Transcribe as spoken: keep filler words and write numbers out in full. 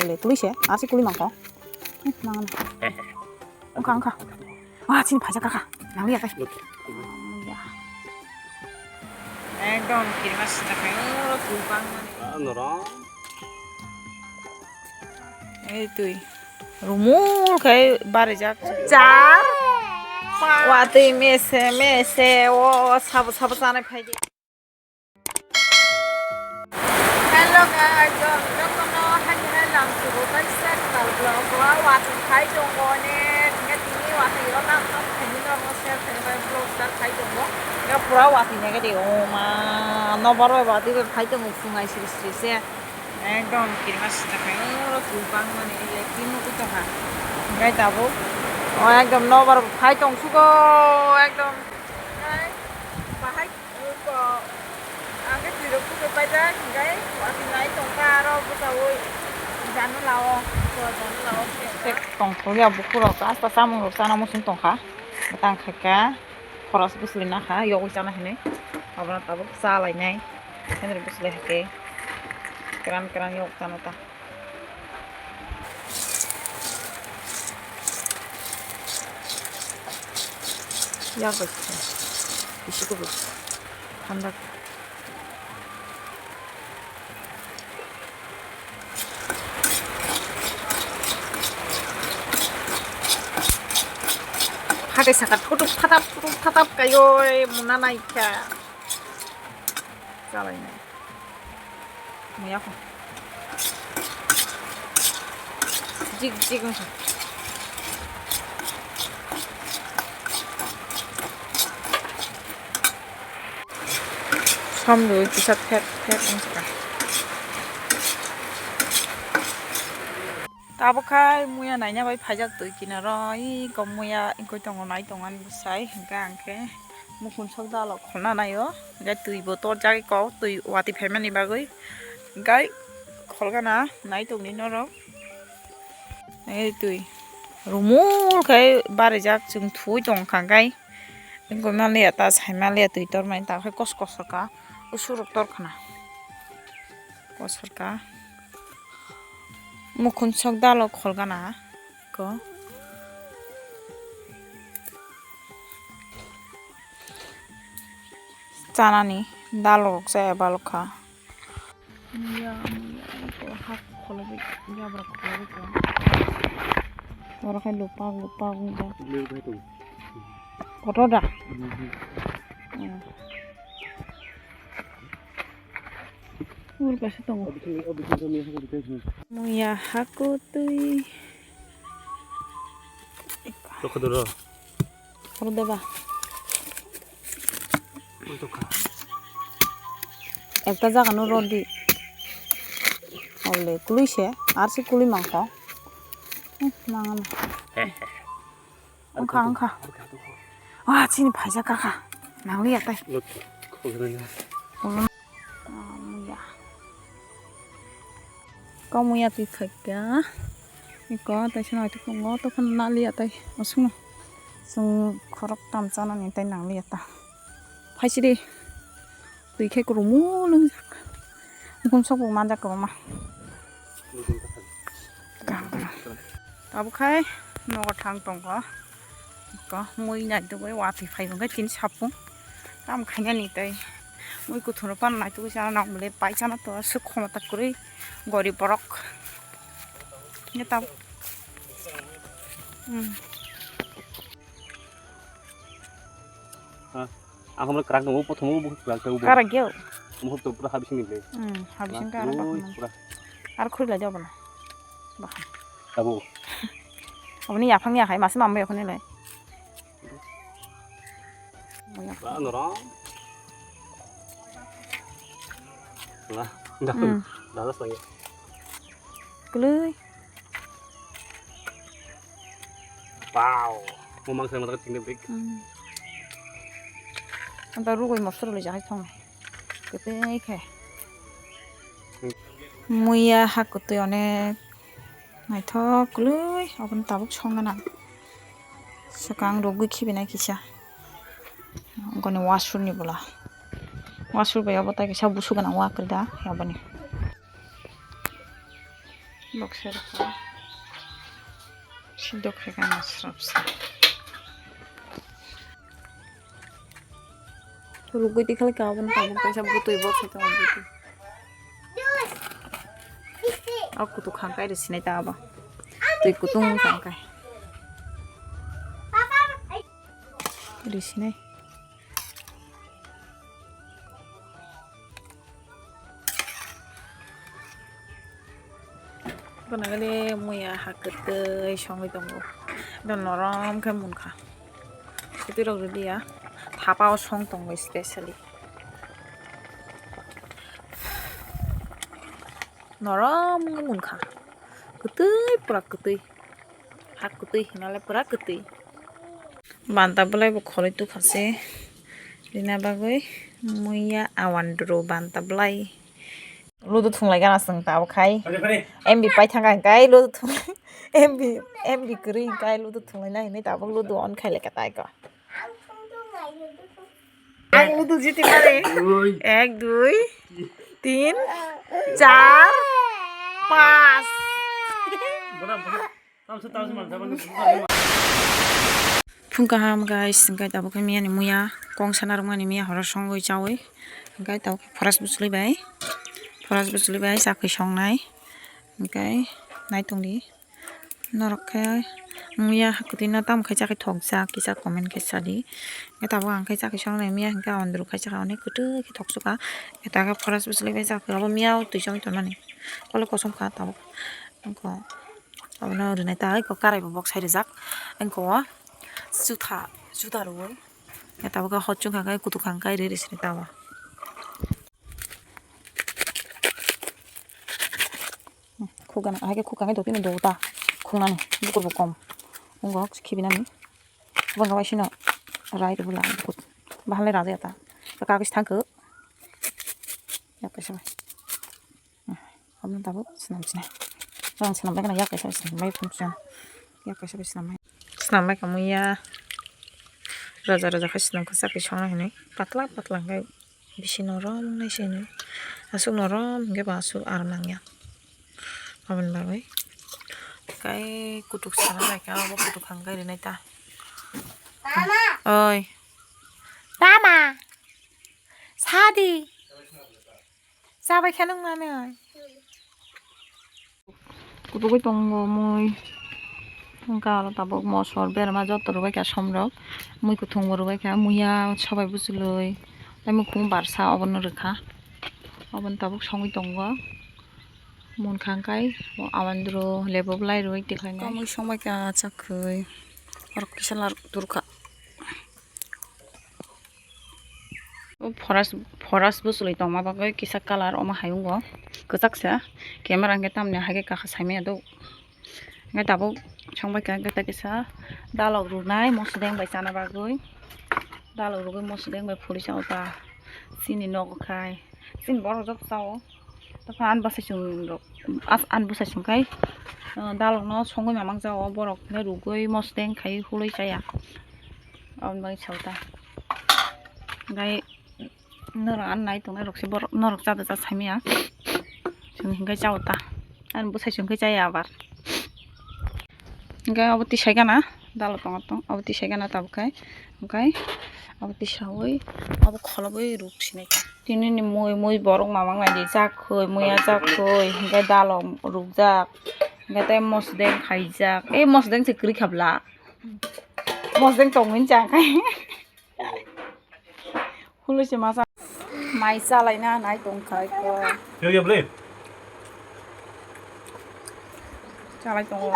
Ole, kului se, ar se kului mangkho. Hmm, nang. Wngkha, wngkha. Wah, chini phaisa kaka. Nang ya kai. Ekdom kirima sita khai, o, twi bang mani. Ah, norok. Ei twi. Rumul khai barijak. Char. Watwi mese, mese, o, sabo, sabo chanai phai di. Hello guys, jotono haini hai lam subo kaisa tal vlog o watwi khai tongo ne, hingke tini watwi o lam lam khaini normo share khaini bai vlog start khai tongo. Hingke pura watwi nai de o ma, nobar bai watwi bai khai tongo phungai siri siri se. Ekdom kirima sita khai o twi bang mani le twi nugwi tongkha. Hingke tabuk o ekdom nobar bai khai tong sugo ekdom. Bahai Ang khe twirok kuchuk paijak, hingkhai watwi nai tongkha, aro bwchaui jano lao, jano lao khe. Tongthokya bukhurok, asta chamungrok chana muchung tongkha, mwtang khaikha, khoros bwswlwi nakha, yogwi chana hinwi, abono tabuk cha lainai, sendri bwswlwi hai khe, kwran kwran yog chana ta. Yak bai khe bisi kubui thanda. Hatai saka thutuk thatap thutuk thatap kaioi muna naikha. Chalainai. Muya kho. Jik jik wngkha. Samrui kisa thep thep wngkha. Tabuk khai muya naina bai phaijak twi kinaro, iko muya wngwi tongo, nai tongo ani bwsai, hwnkhe ang khe mukhum sok dalo kholna naio, hwnkhe twi bo torjak iko, twi watwi phaimani bagwi, hwnkhe kholgana nai tongni norok. Ei twi rumul khai barijak, chwng thuwi tongkha khai, wngwi manliya ta, sai manliya twi tormani, ta khai kos kos kha, usurok torkhana. Kosorka. Mukhum sok dalo kholgana ko. Chanani dalo rok chaya balokha. Muya, muya, ko hak kholobwi, jabra kholobwi ko. Oro khai lupak, lupak wngjak. Kotor da? Hmm. Ur kaisa tongo. Muya hakutwi. Tokha doro. Oro deba. Ui tokha. Ekta jaga no rodi. Ole kului se, ar se kului mangkho. Hmm, nangani. He, he. Wngkha, wngkha. Wah, chini phaisa kaka. Nangliya tai. Muya. Ko muya twi phaikha. Iko tai sino ito kongo to phano naliya tai. Osung. Sung khorok tam chana ni tai nangliya ta. Phaisidi. Twi khe kwrwngmung nwngjak. Bukhum sokbo manjak kwbangma. Kaham kaham. Tabuk khai nogo thang tongkha. Ko mui naitugwi watwi phai hwnkhe tini sapung. Tam khainani tei mui kuthumrok phano naitugwi chana nang bwle pai chana to aswk khoma ta kwrwi gorib borok. Nge tabuk. Hmm. Ha, ang khe kwrak tongo, prothom o bukhuk kwrak tongo. Kwrak geo. Bukhuk to pura habising ni le. Hmm, habising ka aro ui, bakhma. Pura. Ar khuri lai jabo na. Bakhma. Abo. Aboni yaphang ya khai, masa mambo yakhone lai. Ba, norok. Lah, dah, hmm. Dah, dah, lagi. Kwlwi. Wow. Mo mang sai mata tingde bik. Hmm. Anta rugoi mosor le jahai thong. Kwtwi khe. Muya ha kwtwi onek naithok kwlwi, obono tabuk songna nang. Swkang rugwi khibinai kisa. Goni wasur ni bwla. Wasur bai obo tai kisa busu gwnang wa kwrwi da aboni. Boksa rwkha. Sidok khe gana srapsa. Rugui tikhalai ka aboni tabuk kaisa butui boksa tongo butui. O kutuk khangkai rw sinai ta abo. Twi kutung khangkai. Rw sinai. Gana gade muya ha kwtwi songwi tongo. Ito norom khe munkha. Sitwi rok rwliya. Thapa o song tongo specially. Norom wngwi munkha. Kwtwi pura kwtwi. Ha kwtwi hinale pura kwtwi. Banta bwlai bo khoroi tukha se. Rina bagwi muya awandru banta bwlai. Ludu thunglai gana chwng tabuk khai. M B pai thangkha hwnkhe ludu thung-, M B, M B kwrwi hwnkhe ludu thunglai na hinwi tabuk ludu on khailai kha tai ko. Ang ludu jiti pare. Ek, dui, tin, char, panch. Phung kaham guys, hwnkhe tabuk khe miyani muya kongsa narwkmani miya horo songwi chawi. Hwnkhe tabuk khe phoras bwchwlwi bai, phoras bwchwlwi bai chakwi songnai. Hwnkhe naitongdi. Norok khe muya kwtwino tamo khe chakhe thokjak kisa comment khe sadi. Hwnkhe tabuk ang khe chakhe songnai miya hwnkhe andru khe chakha onek kwtwi khe thoksuka. Hwnkhe ta khe phoras bwchwlwi bai chakhe abo miya o twi chongwi tonmani. Kole kosom kha tabuk. Wngkha abono rwnai ta wngkha karai bo bok sai rijak. Wngkha o chutha, chutha rwui. Hwnkhe tabuk khe hot chwngkha khe kutuk kha khe rwi rwi sini ta o. Khukgana, hai khe khukha khe dopino do ta khungnani bukur bo kom. Wngkha khibinani. Bo wngkha waisino rai rwbwla bukur. Bahan lai rajaya ta. Kagis thangkhe. Yak kaisa bai. Aboni tabuk swnam sinai. Rang swnam bai khana yak kaisa bai swnam bai phung swnam. Yak kaisa bai swnam bai. Swnam bai kha muya. Raja raja khai swnam kha chakwi songna hinwi. Patla patla khai. Bisi norom wngnai se hinwi. Aswk norom hinkhe bo aswk aram nangya. Aboni bagwi. Kai kutuk sana naikha, abo kutuk hangkai rinai ta. Oi. Tama. Sadi. Chabai khe nung manwi. Kubugui tongo mui. Wngkha aro tabuk mosor berma joto rwbaikha somrok. Mui kuthung bo rwbaikha, muya sabai bwchwlwi. Tei mukhung barsa obono rwkha. Obono tabuk songwi tongo. Munkha hwnkhe awandru lebu bwlai rwui tikhlainai. Mui songbaikha chakhwi. Oro kisa lar turkha. O phoras, phoras bwchwlwi tongma bagwi kisa colour omo hai wngo kwchak se camera hwnkhe tamni hai khe kakha saimanya do hwnkhe tabuk songbaikha hwnkhe tei kisa dalok rwnai mosodeng bai chana bagwi dalok rwgwi mosodeng bai phuri chao ta chini nogo khai chini borok joto chao. Tei ani bwsai chwng rok, ani bwsai chwng khai, ah, dalok no songwi mamang jao borok, hwnkhe rugwi mosodeng khai hulwi chaya. Aboni bagwi sao ta. Hwnkhe norok ani nai tongnai rok se borok, norok chada cha saimaya. Chwng hwnkhe chao ta. Ani bwsai chwng khe chaya abar. Hwnkhe abo tisai gana, dalok tongo tong, abo tisai gana tabuk khai, hwnkhe abo tisaui, abo kholobwi ruk sinai kha. Tini ni mui, mui borok mamang nai di, jak khoi, muya jak khoi, hwnkhe dalok rukjak, hwnkhe tei mosodeng khaijak, ei mosodeng se kwrwi kha bla, mosodeng tongwi chang khai. Hului se masa. Mai chalaina nai tongkha iko. Yo, yo, beli. Chalai tongo.